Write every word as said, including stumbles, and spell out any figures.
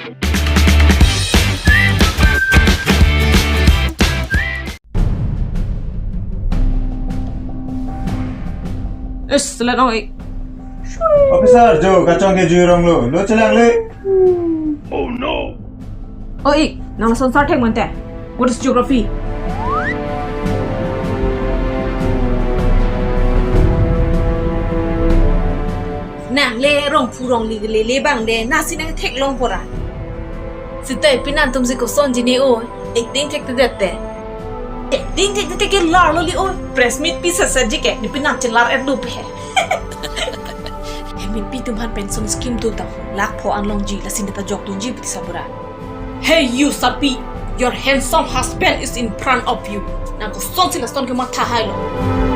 Is, selet ong-ik. Officer, jo, kachong ke jui rong lo. Lo chelang le. Oh no. Oh-ik, nang lason sarthek mante. What is geography? Nang le rong phu rong li le le bang de, nasi nang theklong pora. Sita ipin nangtum si koson ji ne o, acting thekthedet te. Acting thekthedet ke lar lo li o, press meet pi sasa ji ke, ne ipin nang chelar er dup he. Hemin pi tum aphan pension scheme do tang, lakh pho an long ji, lasi ne ta jok dun ji piti sabura. Hey you Sapi, your handsome husband is in front of you. Nang koson si lason ke matha hai lo.